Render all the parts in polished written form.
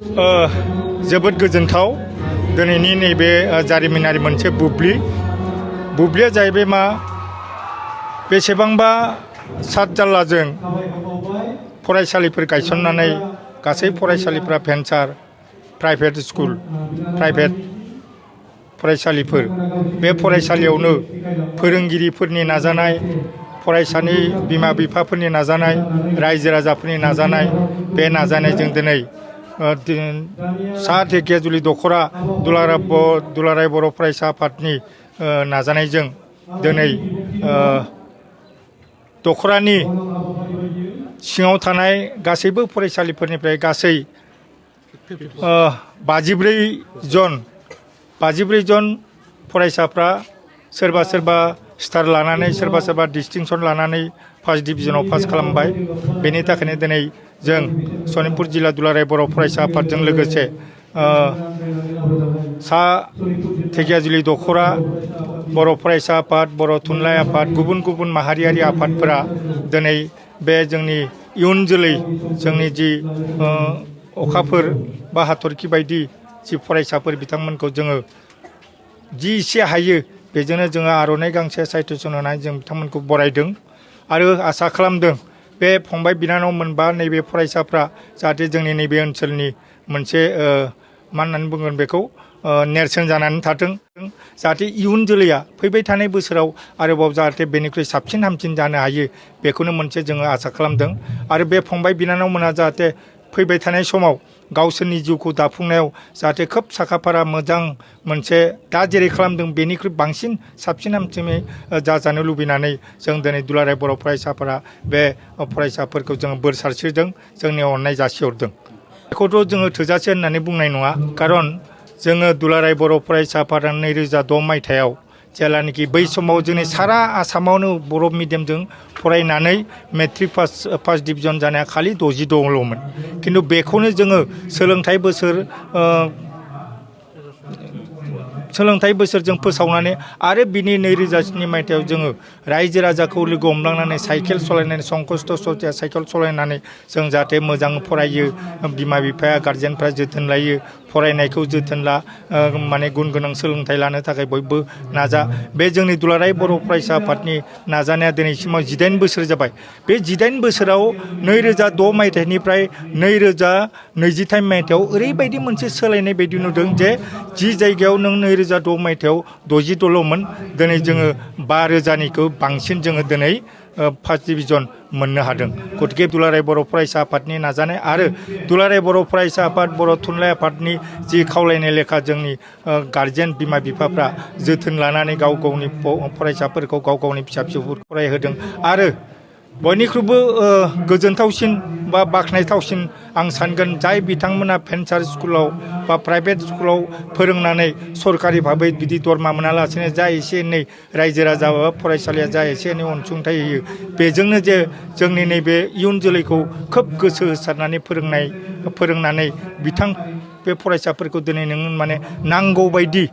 जोबोद गोजोनथाव दिनैनि नैबे जारिमिनारि मोनसे बुब्लिया जाहैबाय मा बेसेबांबा सात जाल्लाजों फरायसालिफोर गायसननानै गासै फरायसालिफ्रा भेन्सार प्राइभेट स्कुल प्राइभेट फरायसालिफोर बे फरायसालियावनो फोरोंगिरिफोरनि नाजानाय फरायसानि बिमा बिफाफोरनि नाजानाय रायजो राजाफोरनि नाजानाय बे नाजानायजों दिनै सा धेकियाजुलि दख'रा दुलाराय बर' फरायसा आफादनि नाजानायजों दिनै दख'रानि सिङाव थानाय गासैबो फरायसालिफोरनिफ्राय गासै 54 जन फरायसाफ्रा सोरबा स्टार लानानै सोरबा डिस्टिंसन लानानै फार्स्ट डिभिजनाव पास खालामबाय। बेनि थाखायनो दिनै जों सनितपुर जिल्ला दुलाराय बर' फरायसा आफादजों लोगोसे सा धेकियाजुलि दख'रा बर' फरायसा आफाद बर' थुनलाइ आफाद गुबुन माहारियारि आफादफोरा दिनै बे जोंनि इयुन जोलै जोंनि जि अखाफोर बा हाथरखि बायदि जि फरायसाफोर बिथांमोनखौ जोङो जि एसे हायो बेजोंनो जोङो आर'नाइ गांसे साइटेसन होनानै जों बिथांमोनखौ बरायदों आरो आसा खालामदों बे फंबाय बिनानाव मोनबा नैबे फरायसाफ्रा जाहाथे जोंनि नैबे ओनसोलनि मोनसे मा होननानै बुंगोन बेखौ नेरसोन जानानै थाथों जाहाथे इयुन जोलैया फैबाय थानाय बोसोराव आरोबाव जाहाथे बेनिख्रुइ साबसिन हामसिन जानो हायो बेखौनो मोनसे जोङो आसा खालामदों आरो बे फंबाय बिनानावमोना जाहाथे फैबाय थानाय समाव गावसोरनि जिउखौ दाफुंनायाव जाहाथे खोब साखाफारा मोजां मोनसे दा जेरै खालामदों बेनिख्रुइ बांसिन साबसिन हामसिनै जाजानो लुबैनानै जों दिनै दुलाराय बर' फरायसाफोरा बे फरायसाफोरखौ जोङो बोर सारस्रिदों जोंनि अननाय जासिहरदों। बेखौथ' जोङो थोजासे होननानै बुंनाय नङा खारन जोङो दुलाराय बर' फरायसा आफादा 2006 मायथाइयाव जेलानाखि बै समाव जोंनि सारा आसामावनो बर' मिडियामजों फरायनानै मेट्रिक फार्स्ट डिभिजन जानाया खालि 62ल'मोन खिन्थु बेखौनो जोङो सोलोंथाइ बोसोरजों फोसावनानै आरो बिनि 2007 मायथाइयाव जोङो रायजो राजाखौ लोगो हमलांनानै साइकेल सालायनानै संकस्त सतिया साइकेल सालायनानै जों जाहाथे मोजां फरायो बिमा बिफाया गार्जेनफ्रा जोथोन लायो फरायनायखौ जोथोन ला माने गुन गोनां सोलोंथाइ लानो थाखाय बयबो नाजा बे जोंनि दुलाराय बर' फरायसा आफादनि नाजानाया दिनैसिमाव 18 बोसोर जाबाय। बे 18 बोसोराव 2006 मायथाइनिफ्राय 2023 मायथाइयाव ओरैबायदि मोनसे सोलायनाय बायदि नुदों जे जि जायगायाव नों 2006 मायथाइयाव 66ल'मोन दिनै जोङो 5000निखौ बांसिन जोङो दिनै फार्स्ट डिभिजन मोननो हादों। गतिके दुलाराय बर' फरायसा आफादनि नाजानाय आरो दुलाराय बर' फरायसा आफाद बर' थुनलाइ आफादनि जि खावलायनाय लेखा जोंनि गार्जेन बिमा बिफाफ्रा जोथोन लानानै गाव गावनि फरायसाफोरखौ गाव गावनि फिसा फिसौफोरखौ फरायहोदों आरो बयनिख्रुइबो गोजोनथावसिन बा बाख्नायथावसिन आं सानगोन जाय बिथांमोना भेन्सार स्कुलाव बा प्राइभेट स्कुलाव फोरोंनानै सरकारि भाबै बिदि दरमा मोनालासेनो जा एसे एनै रायजो राजा बा फरायसालिया जा एसे एनै अनसुंथाइ होयो बेजोंनो जे जोंनि नैबे इयुन जोलैखौ खोब गोसो होसारनानै फोरोंनानै बे फरायसाफोरखौ दिनै नों माने नांगौ बायदि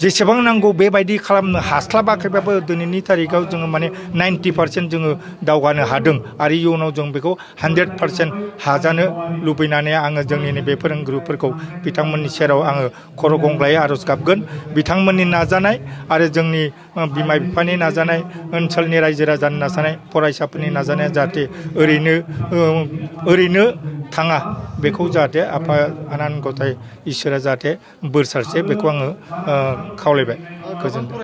जेसेबां नांगौ बेबायदि खालामनो हास्लाबाखैबाबो दिनैनि थारिखाव जोङो माने 90% जोङो दावगानो हादों आरो इयुनाव जों बेखौ 100% हाजानो लुबैनानै आङो जोंनि नैबे फोरोंगुरुफोरखौ बिथांमोननि सेराव आङो खर' गंग्लायै आर'ज गाबगोन। बिथांमोननि नाजानाय आरो जोंनि बिमा बिफानि नाजानाय ओनसोलनि रायजो राजानि नाजानाय फरायसाफोरनि नाजानाया जाहाथे ओरैनो थाङा बेखौ जाहाथे आफा आनान गसाइ इसोरा जाहाथे बोर सारसे बेखौ आङो खावलायबाय गोजोनथों।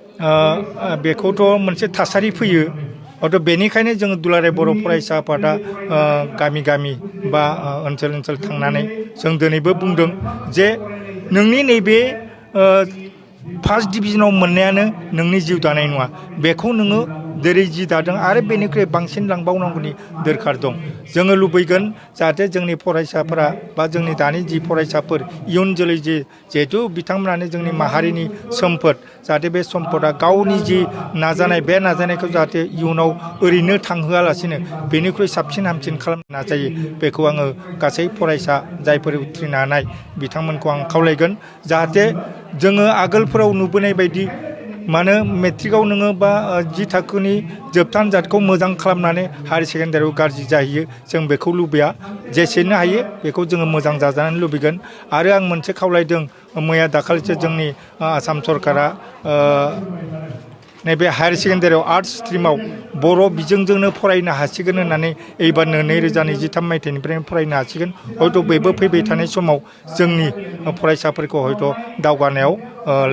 बेखौथ' मोनसे थासारि फैयो हयथ' बेनिखायनो जोङो दुलाराय बर' फरायसा आफादा गामि बा ओनसोल थांनानै जों दिनैबो बुंदों जे नोंनि नैबे फार्स्ट डिभिजनाव मोननायानो नोंनि जिउ दानाय नङा बेखौ नोङो जेरै जि दादों आरो बेनिख्रुइ बांसिन लांबावनांगौनि दरखार दं। जोङो लुबैगोन जाहाथे जोंनि फरायसाफोरा बा जोंनि दानि जि फरायसाफोर इयुन जोलै जिहेथु बिथांमोनानो जोंनि माहारिनि सम्पद जाहाथे बे सम्पदा गावनि जि नाजानाय बे नाजानायखौ जाहाथे इयुनाव ओरैनो थांहोआलासिनो बेनिख्रुइ साबसिन हामसिन खालामनो नाजायो बेखौ आङो गासै फरायसा जायफोर उथ्रिनो हानाय बिथांमोनखौ आं खावलायगोन जाहाथे जोङो आगोलफोराव नुबोनाय बायदि मानो मेट्रिकआव नोङो बा 10 थाखोनि जोबथा आनजादखौ मोजां खालामनानै हायार सेकेन्डारियाव गाज्रि जाहैयो जों बेखौ लुबैया जेसेनो हायो बेखौ जोङो मोजां जाजानो लुबैगोन आरो आं मोनसे खावलायदों मैया दाखालिसो जोंनि आसाम सरकारा नैबे हायार सेकेन्डारियाव आर्ट्स स्ट्रिमाव बर' बिजोंजोंनो फरायनो हासिगोन होननानै एबारनो 2023 मायथाइनिफ्रायनो फरायनो हासिगोन हयथ' बेबो फैबाय थानाय समाव जोंनि फरायसाफोरखौ हयथ' दावगानायाव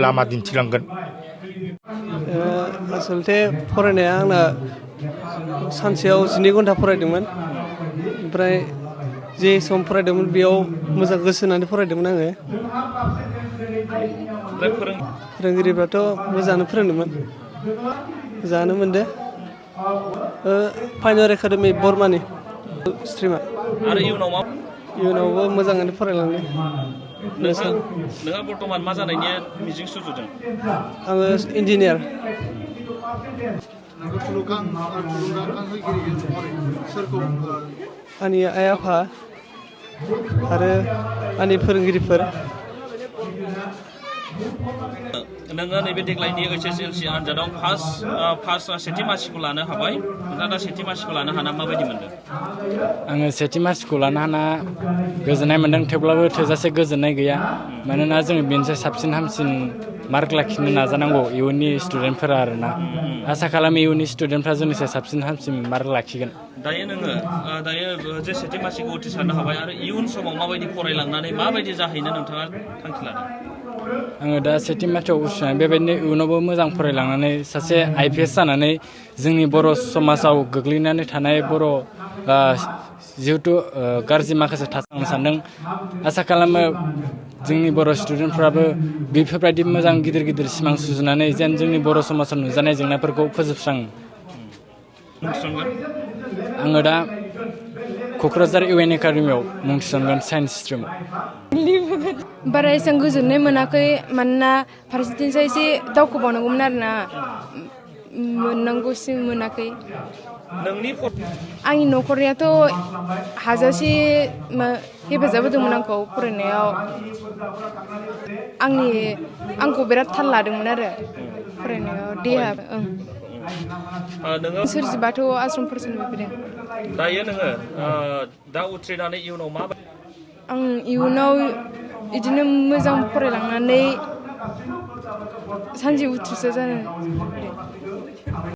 लामा दिन्थिलांगोन। आसलथे फरायनाया आंना सानसेयाव 12 घन्टा फरायदोंमोन ओमफ्राय जे सम फरायदोंमोन बेयाव मोजां गोसो होनानै फरायदोंमोन आङो। फोरोंगिरिफ्राथ' मोजाङानो फोरोंदोंमोन मोजाङानो मोनदो। फाइन आर्ट एकाडेमि बर्मानि स्ट्रिमा आरो इयुनावबो मोजाङैनो फरायलांनो। नोंहा बर्तमान मा जानायनि मिजिं सुजुदों? आङो इन्जिनियार। आंनि आइ आफा आरो आंनि फोरोंगिरिफोर। नोङो नैबे देग्लायनि HSLC आनजादाव फार्स्ट सेथि मासिखौ लानो हाबाय नोंथाङा दा सेथि मासिखौ लानो हाना माबायदि मोनदों? आङो सेथि मासिखौ लानो हाना गोजोननाय मोन्दों थेवब्लाबो थोजासे गोजोननाय गैया मानोना जोङो बेनिफ्राय साबसिन हामसिन मार्क लाखिनो नाजानांगौ इयुननि स्टुडेन्टफोरा आरोना आसा खालामो इयुननि स्टुडेन्टफ्रा जोंनिफ्राय साबसिन हामसिन मार्क लाखिगोन। दायो नोङो जे सेथि मासिखौ उथ्रिसारनो हाबाय आरो इयुन समाव माबायदि फरायलांनानै माबायदि जाहैनो नोंथाङा थांखि लादों? आङो दा सेथि मासियाव उथ्रिनानै बेबायदिनो इयुनावबो मोजां फरायलांनानै सासे IPS जानानै जोंनि बर' समाजाव गोग्लैनानै थानाय बर' जिहेथु गाज्रि माखासे थासारिखौ सानदों आसा खालामो जोंनि बर' स्टुडेन्टफ्राबो बेफोरबायदि मोजां गिदिर गिदिर सिमां सुजुनानै जेन जोंनि बर' समाजाव नुजानाय जेंनाफोरखौ फोजोबस्राङो। आङो दा क'क्राझार UN एकाडेमियाव मुं थिसनगोन साइन्स स्ट्रिमाव। बारा एसेबां गोजोननाय मोनाखै मानोना फारसेथिंजाय एसे दावखोबावनांगौमोन आरोना मोननांगौसिम मोनाखै। आंनि न'खरनियाथ' हाजासे हेफाजाब होदोंमोन आंखौ फरायनायाव आंखौ बिराद थाल लादोंमोन आरो फरायनायाव देहा सोरजि बाथौ आश्रम फरायसालिनिफ्राय फैदों। दायो नोङो दा उथ्रिनानै इयुनाव मा आं इयुनाव बिदिनो मोजां फरायलांनानै सानसे उथ्रिसार जानो